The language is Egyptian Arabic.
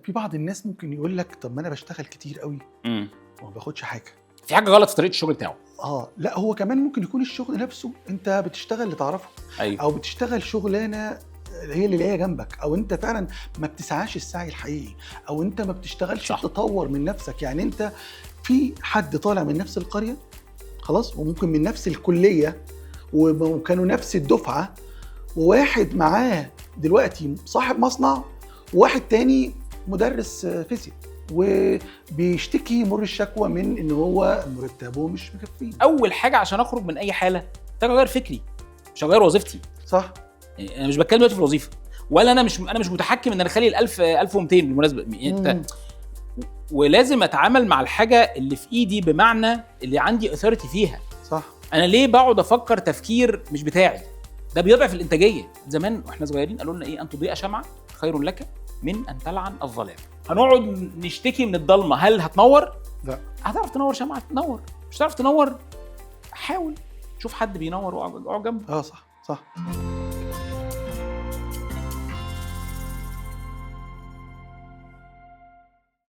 في بعض الناس ممكن يقول لك طب ما انا بشتغل كتير قوي وما باخدش حاجه. في حاجة غلط في طريقه الشغل بتاعه. لا، هو كمان ممكن يكون الشغل نفسه انت بتشتغل اللي تعرفه. او بتشتغل شغلانة هي اللي لاقيه جنبك، او انت فعلا ما بتسعاش السعي الحقيقي، او انت ما بتشتغلش تطور من نفسك. يعني انت في حد طالع من نفس القرية خلاص، وممكن من نفس الكلية، وكانوا نفس الدفعه، وواحد معاه دلوقتي صاحب مصنع، وواحد تاني مدرس فيزياء، وبيشتكي مر الشكوى من ان هو مرتبه مش مكفيه. اول حاجة عشان اخرج من اي حاله محتاج اغير فكري، مش هغير وظيفتي. صح. يعني انا مش بتكلم دلوقتي في الوظيفه، ولا انا مش متحكم ان انا اخلي ال 1000 1200 بالمناسبه. انت ولازم اتعامل مع الحاجة اللي في ايدي، بمعنى اللي عندي authority فيها. صح. انا ليه بقعد افكر تفكير مش بتاعي؟ ده بيضعف الانتاجيه. زمان واحنا صغيرين قالوا لنا ايه؟ ان تضيء شمعة خير لك من ان تلعن الظلام. هنقعد نشتكي من الضلمه، هل هتنور؟ لا. هتعرف تنور شمعة؟ تنور. مش هتعرف تنور، حاول شوف حد بينور واقعد جنبه. صح صح.